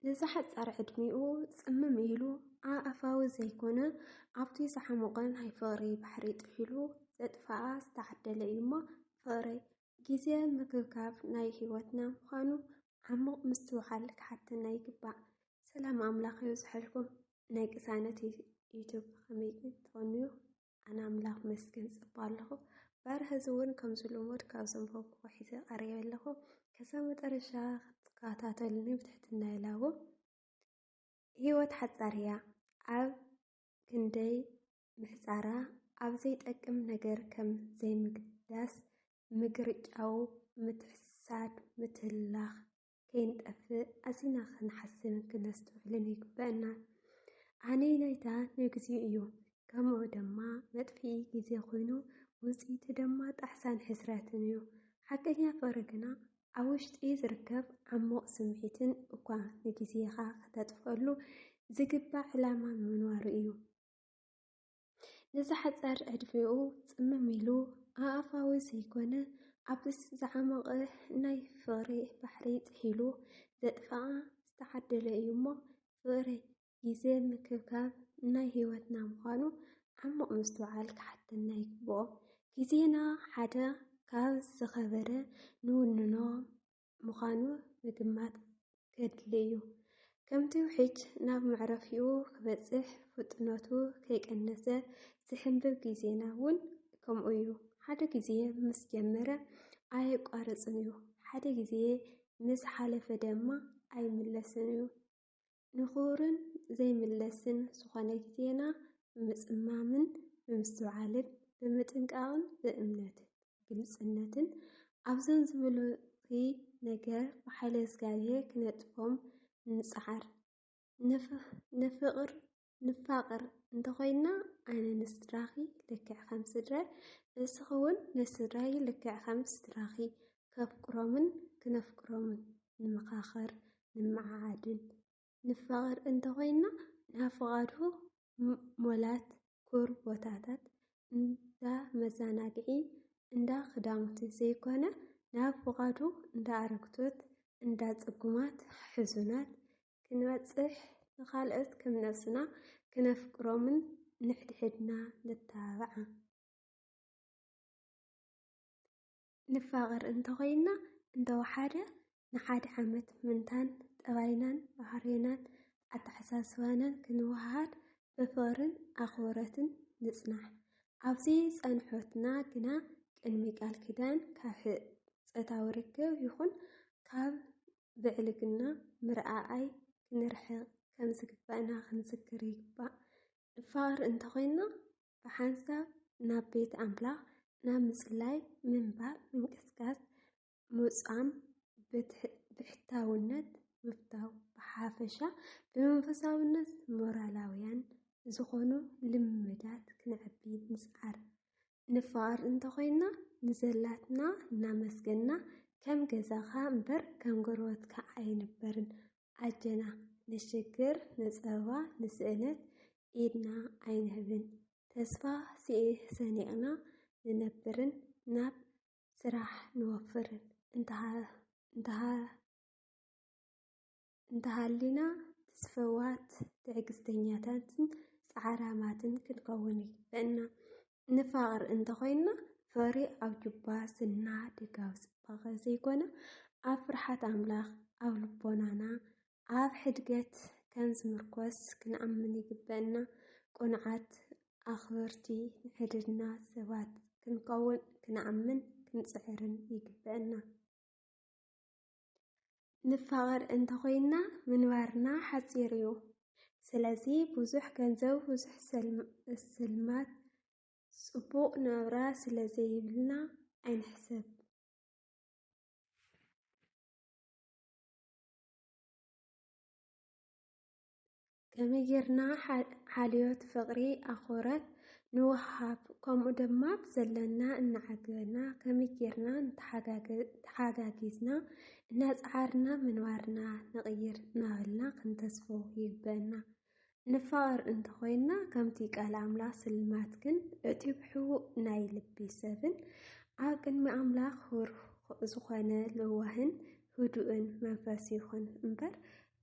ነዚ ሓጻር ዕድሚኡ ጽምም ኢሉ ኣእፋዊ ዘይኮነ ኣብቲ ዝዓሞቐ ናይ ፍቕሪ ባሕሪ ጥሒሉ ዘጥፍኣ ዝተዓደለ እዩ እሞ፣ ፍቕረይ፣ ግዜ ምክብካብ ናይ ህይወትና ምዃኑ ዓሙቕ ምስትውዓል ክሓተና ይግባእ። ሰላም ኣምላኽ ይብዝሐልኩም። ናይ ቅሳነት ዩ-፣ ዩቱብ ከመይ ትኾንዩ? ኣነ ኣምላኽ መስገን ጽባ ኣለኹ። ባር ሕዚ እውን ከምዚ ልሙድ ካብ ዘንበብኩ ሒዘ ቀሪበ ኣለኹ። ከሳብ መጠረሻ ክትከታተሉኒ ብትሕትና ይላቦ። ህይወት ሓጻር እያ። ኣብ ክንደይ ምሕጻራ ኣብ ዘይጠቅም ነገር ከም ዘይምግዳስ፣ ምግርጫው፣ ምትሕሳድ፣ ምትህላኽ ከይንጠፍእ ኣዚና ክንሓስብን ክነስተውዕልን ይግበአና። ኣነይ ናይታ ንግዚኡ እዩ። ከምኡ ድማ መጥፍኢ ግዜ ኮይኑ፣ ውጽኢቱ ድማ ጣሕሳን ሕስረትን እዩ። ሓቀኛ ፍቕሪ ግና ኣብ ውሽጢ ዝርከብ ዓሙቕ ስምዒትን እኳ ንግዜኻ ከተጥፍኣሉ ዝግባእ ዕላማ ምንባሩ እዩ። ነዚ ሓጻር ዕድሜኡ ጽምም ኢሉ ኣእፋዊ ዘይኮነ ኣብቲ ዝዓመቐ ናይ ፍቕሪ ባሕሪ ጥሒሉ ዘጥፍኣ ዝተዓደለ እዩ እሞ፣ ፍቕሪ ግዜ ምክብካብ ናይ ህይወትና ምዃኑ ዓሙቕ ምስትውዓል ክሓተና ይግብኦ። ግዜና ሓደ ካብ ዝኸበረ ንውንኖ ምዃኑ ምግማት ከድሊ እዩ። ከምቲ ውሕጅ ናብ መዕረፊኡ ክበጽሕ ፍጥነቱ ከይቀነሰ ዝሕንብብ ግዜና እውን ከምኡ እዩ። ሓደ ግዜ ምስ ጀመረ ኣየቋርጽን እዩ። ሓደ ግዜ ምስ ሓለፈ ድማ ኣይምለስን እዩ። ንኹርን ዘይምለስን ዝኾነ ግዜና ብምጽማምን ብምስትውዓልን ብምጥንቃቕን ብእምነትን ግልጽነትን ኣብዘን ዝብሉኺ ነገር ብሓይሊ እግዚኣብሔር ክነጥፎም ንጽዓር። ንፍ-፣ ንፍቕር፣ ንፋቐር እንተኾይንና ኣነ ንስድራኺ ልክዕ ከም ስድራይ፣ ንስኺ እውን ንስድራይ ልክዕ ከም ስድራኺ ከፍቅሮምን ክነፍቅሮምን ንመኻኸር፣ ንመዓዓድን። ንፋቐር እንተኾይንና ናብ ፍቓዱ ም-፣ ሞላት፣ ኩር ቦታታት፣ እንዳ መዘናግዒ፣ እንዳ ክዳውንቲ ዘይኮነ ናብ ፍቓዱ እንዳ ኣረግቶት፣ እንዳ ጽጉማት፣ ሕዙናት ክንበጽሕ፣ ንኻልኦት ከም ነብስና ክነፍቅሮምን ንሕድሕድና ነተባብዓ። ንፋቐር እንተኾይንና እንተወሓደ ንሓደ ዓመት ምንታን ጠባይናን ባህርይናን ኣተሓሳስባናን ክንወሃሃድ ብፍቕርን ኣኽብሮትን ንጽናሕ። ኣብዚ ጸንሖትና ግና ቅድሚ ቃል ኪዳን ካብ ሕ-፣ ጾታዊ ርክብ ይኹን ካብ ብዕልግና ምርኣኣይ ክንርሕቕ ከም ዝግባእና ክንዝክር ይግባእ። ንፋቐር እንተኾይንና ብሓንሳብ ናብ ቤት ኣምላኽ ናብ ምጽላይ፣ ምንባብ፣ ምንቅስቃስ፣ ምጻም፣ ብትሕ-፣ ብሕታውነት ምፍታው፣ ብሓፈሻ ብመንፈሳውነት ሞራላውያን ዝኾኑ ልምዳት ክነዕቢ ንጽዓር። ንፋቐር እንተኾይንና ንዘላትና እናመስገንና ከም ገዛኻ እምበር ከም ጎረበትካ ኣይንበርን። ኣጀና ንሽግር፣ ንጸበባ፣ ንስእነት ኢድና ኣይንህብን። ተስፋ ስኢ-፣ ሰኒቕና ንነብርን ናብ ስራሕ ንወፍርን እንተሃ-፣ እንተሃ-፣ እንተሃሊና ትስፈዋት፣ ትዕግስተኛታትን ጻዕራማትን ክንከውን ይግበእና። ንፋቐር እንተኾይንና ፍቕሪ ኣብ ጁባ ዝና ደጋዊ ጽባቐ ዘይኮነ ኣብ ፍርሓት ኣምላኽ ኣብ ልቦናና ኣብ ሕድገት ከም ዝምርኮስ ክንኣምን ይግበእና። ቅኑዓት፣ ኣኽበርቲ፣ ንሕድሕድና ሰባት ክንከውን ክንኣምን ክንጽዕርን ይግበእና። ንፋቐር እንተኾይንና ምንባርና ሓጺር እዩ። ስለዚ ብዙሕ ገንዘብ፣ ብዙሕ ሰልም-፣ ስልማት፣ ጽቡቕ ናብራ ስለ ዘይብልና ኣይንሕሰብ። ከመይ ጌርና ሓ-፣ ሓልዮት፣ ፍቕሪ፣ ኣኽብሮት ንወሃብ፣ ከምኡ ድማ ብዘለና እናዓገና ከመይ ጌርና ንተሓጋገ-፣ ተሓጋጊዝና እናጸዓርና ምንባርና ንቕይር እናበልና ክንተስፎ ይግበአና። ንፋቐር እንተኾይንና፣ ከምቲ ቃል ኣምላኽ ስልማት ግን እቲ ብሕቡእ ናይ ልቢ ሰብን ኣብ ቅድሚ ኣምላኽ ህሩህ ዝኾነ ለዋህን ህዱእን መንፈስ ይኹን እምበር፣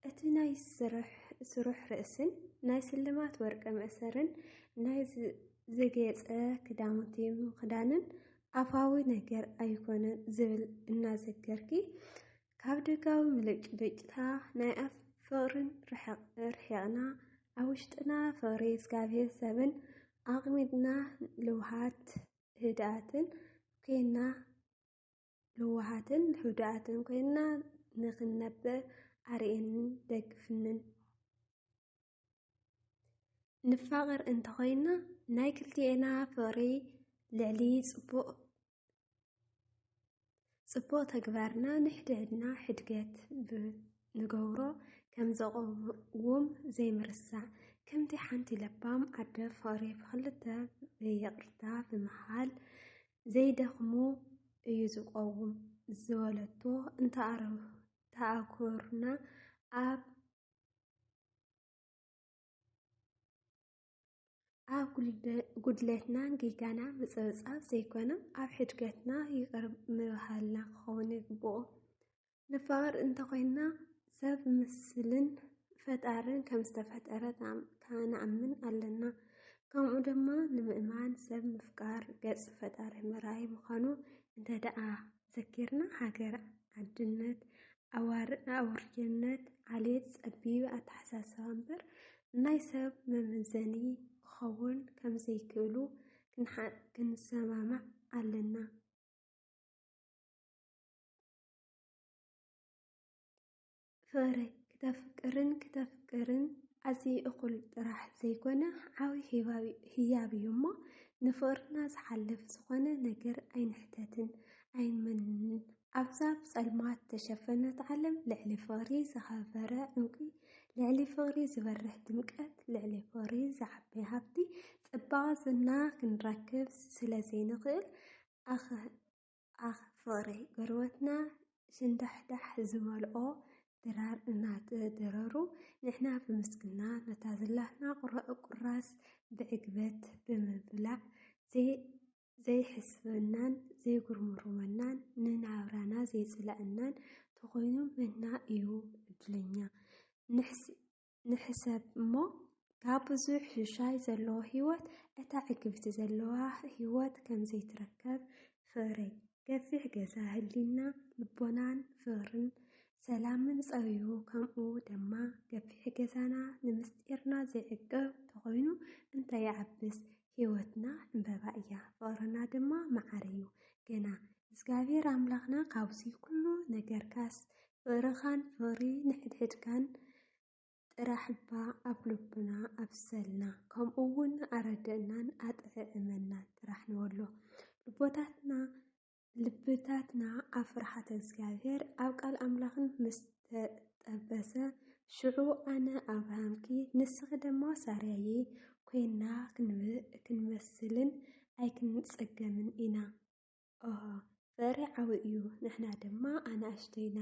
እቲ ናይ ስርሕ-፣ ስሩሕ ርእስን ናይ ስልማት ወርቂ መእሰርን ናይ ዝ-፣ ዝጌጸ ክዳውንቲ ምኽዳንን ኣፋዊ ነገር ኣይኮነን ዝብል እናዘከርኪ፣ ካብ ደጋዊ ምልጭልጭታ ናይ ኣፍ ፍቕርን ርሕቕ-፣ ርሒቕና፣ ኣብ ውሽጥና ፍቕሪ እግዚኣብሔር ሰብን ኣቕሚጥና ልውሃት ህድኣትን ኮይና፣ ልውሃትን ህዱኣትን ኮይና ንኽንነብር ኣርእየንን ደግፍንን። ንፋቐር እንተኾይና፣ ናይ ክልቲኤና ፍቕሪ ልዕሊ ጽቡቕ፣ ጽቡቕ ተግባርና ንሕድሕድና ሕድገት ብ-፣ ንገብሮ ከም ዘቐውም ዘይምርሳዕ። ከምቲ ሓንቲ ለባም ኣደ ፍቕሪ ብኽልተ ብይቕርታ ብምሓል ዘይደኽሙ እዩ ዝቐውም ዝበለቶ እንተኣረ-፣ እንተኣኮርና ኣብ ኣብ ጉድለ-፣ ጉድለትናን ጌጋና ምጽብጻብ ዘይኮነ፣ ኣብ ሕድገትና ይቕር ምባህልና ክኸውን ይግብኦ። ንፋቐር እንተኾይንና፣ ሰብ ምስልን ፈጣርን ከም ዝተፈጠረ ንኣም-፣ ንኣምን ኣለና። ከምኡ ድማ ንምእማን ሰብ ምፍቃር ገጽ ፈጣሪ ምርኣይ ምዃኑ እንተ ደኣ ዘኪርና፣ ሃገር፣ ዓድነት፣ ኣዋር-፣ ኣውርጅነት፣ ዓሌት፣ ጸቢብ ኣተሓሳስባ እምበር ናይ ሰብ መመዘኒ ክኸውን ከም ዘይክእሉ ክንሓ-፣ ክንሰማማዕ ኣለና። ፍቕሪ ክተፍቅርን ክተፍቅርን ኣዝዩ እኹል ጥራሕ ዘይኮነ፣ ዓቢ ህባብ-፣ ህያብ እዩ እሞ፣ ንፍቕርና ዝሓልፍ ዝኾነ ነገር ኣይንሕተትን ኣይንመንን። ኣብዛ ብጸልማት ዝተሸፈነት ዓለም፣ ልዕሊ ፍቕሪ ዝኸበረ ዕንቁ፣ ልዕሊ ፍቕሪ ዝበርህ ድምቀት፣ ልዕሊ ፍቕሪ ዝዓቢ ሃብቲ፣ ጽባቐ ዝና ክንረክብ ስለ ዘይንኽእል፣ ኣኽ-፣ ኣኽ ፍቕሪ፣ ጎረቤትና ሽንዳሕዳሕ ዝመልኦ ድራር እናተደረሩ፣ ንሕና ብምስግና ነታ ዘላትና ቁራ-፣ ቁራስ ብዕግበት ብምብላዕ፣ ዘይ-፣ ዘይሕስበናን ዘይጉርምርመናን፣ ንናብራና ዘይጽለኣናን ተኾይኑ መና እዩ ዕድለኛ። ንሕስ-፣ ንሕሰብ እሞ፣ ካብ ብዙሕ ሽሻይ ዘለዎ ህይወት፣ እታ ዕግብቲ ዘለዋ ህይወት ከም ዘይትረከብ ፍቕሪ። ገፊሕ ገዛ ህሊና፣ ልቦናን ፍቕርን ሰላምን ጸርዩ፣ ከምኡ ድማ ገፊሕ ገዛና ንምስጢርና ዘይዕቅብ ተኾይኑ እንታይ ይዓብስ? ህይወትና ዕምበባ እያ፣ ፍቕርና ድማ መዓር እዩ። ገና እግዚኣብሔር ኣምላኽና ካብዚ ኩሉ ነገርካስ ፍቕርኻን ፍቕሪ ንሕድሕድካን ጥራሕ እባ ኣብ ልብና ኣብሰልና፣ ከምኡ እውን ኣረድእናን ኣጥዕዕመናን ጥራሕ ንበሎ። ልቦታትና፣ ልብታትና ኣብ ፍርሃተ እግዚኣብሔር ኣብ ቃል ኣምላኽን ምስ ተጠበሰ፣ ሽዑ ኣነ ኣብርሃምኪ ንስኺ ድማ ሳርያየ ኮይና ክንብ-፣ ክንመስልን ኣይክንጸገምን ኢና። ኦሆ፣ ፍቕሪ ዓቢ እዩ፣ ንሕና ድማ ኣናእሽተይ ኢና።